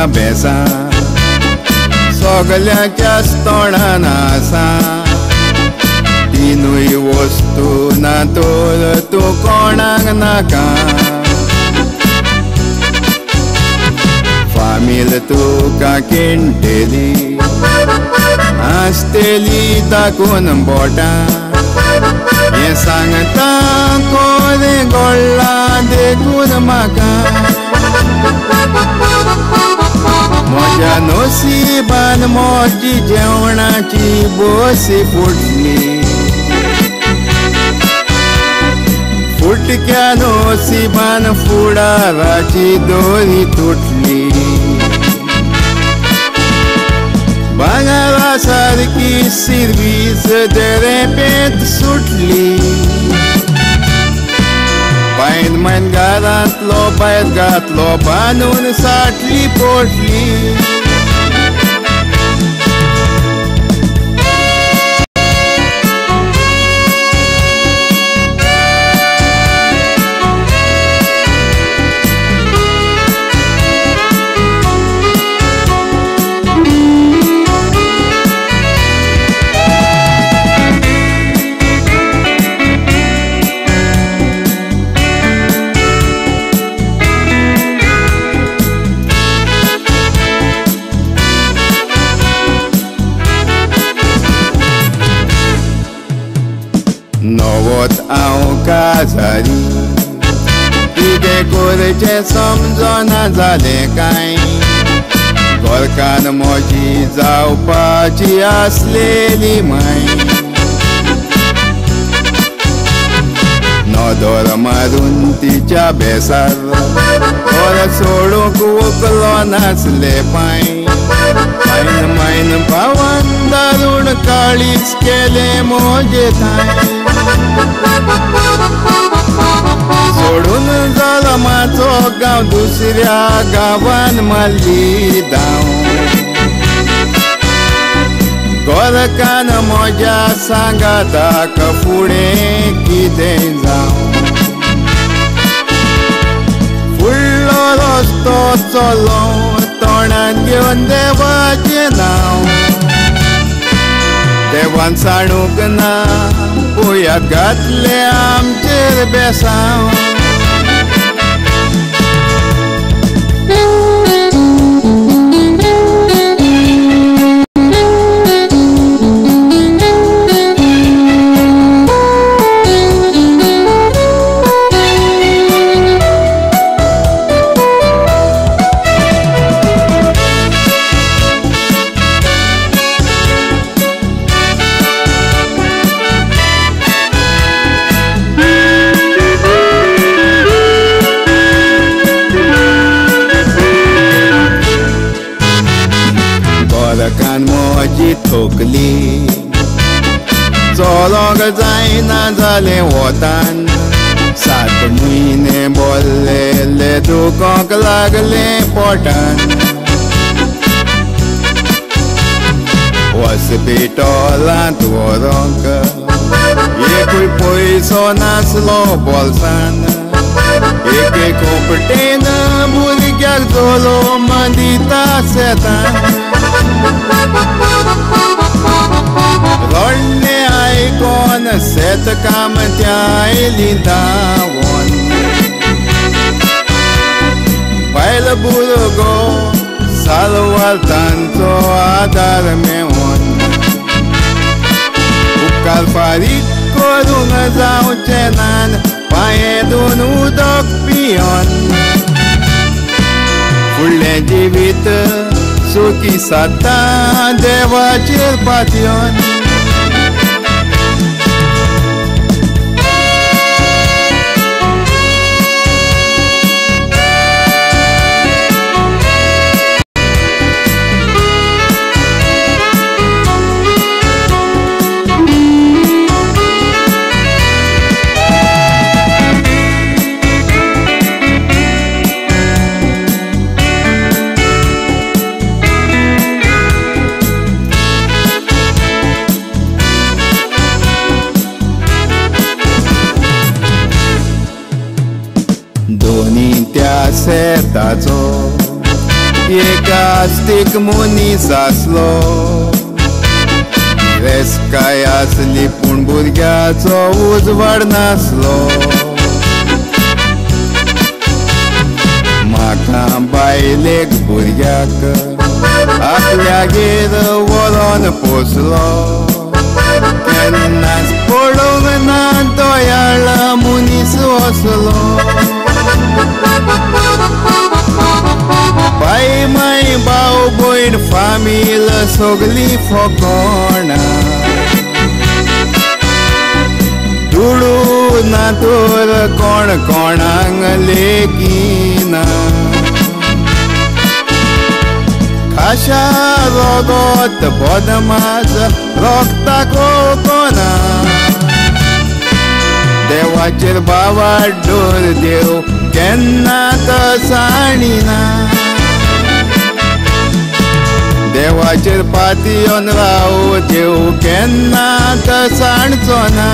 तुज्या बेसां सगल्यांच्याच तोंडान आसा तिनूय वस्तू ना तर तूं कोणाक नाका फामील तुका केंटेली आसतेली दाखोवन बोटां हें सांगता कोरें गोडलां देखून म्हाका म्हज्या नशिबान म्हजी जेवणाची बसी फुटली फुटक्या नशिबान फुडाराची दोरी तुटली भांगरा सारकी सिर्वीस देरेपेंत सुटली पायन मायन घरांतलो भायर घातलो बांदून साटली पोटली नवोत हांव काजारी कितें करचें समजना जालें कांय घरकान्न म्हजी जावपाची आसलेली माय नदर मारून तिच्या बेसार घर सोडूंक वकलो नासले पांय मायन मायन भावान दारूण काळीज केलें म्हजें थांय सोडून जल्माचो गांव दुसऱ्या गांवान मारली धांव घरकान्न म्हज्या सांगाताक फुडें कितें जावं फुडलो रस्तो चलोवं तोंडान घेवन देवाचें नांव देवान सांडूंक ना पुयात घातलें आमचेर बेसांव घरकान्न म्हजी थकली चलोंक जायना जालें वतान 7 म्हयने बोल्लेले दुखोंक लागलें पोटान हॉस्पिटलांत व्हरोंक एकूय पयसो नासलो बोल्सान एके खोपटेन भुरग्याक जल्म दिता शेतान रडणें आयकोन शेत कामत्या आयलीं धांवोन बायल भुरगो सालवार तांचो आदार मेवोन उपकार फारीक करूंक जावचें नान पांये दोन उदक पियोन फुडलें जिवीत सुखी सादता देवाचेर पातयेवन दोनी त्या शेताचो एक आस्तीक मनीस आसलो, गिरेस्तकाय आसली पूण भुरग्याचो उजवाड नासलो. म्हाका बायलेक भुरग्याक आपल्यागेर व्हरोन पोसलो, केन्नाच पळोवंक ना दयाळ मनीस वसलो. बाय माय भाव भयण फामील सगली फकाणां, दुडू ना तर कोण कोणाक लेगीना. खाशा रगत बदमास रक्ताक वळखना, देवाचेर बाबा डोर देव केन्नाच साणिना. देवाचेर पातयेवन राव देव केन्नाच सांडचो ना.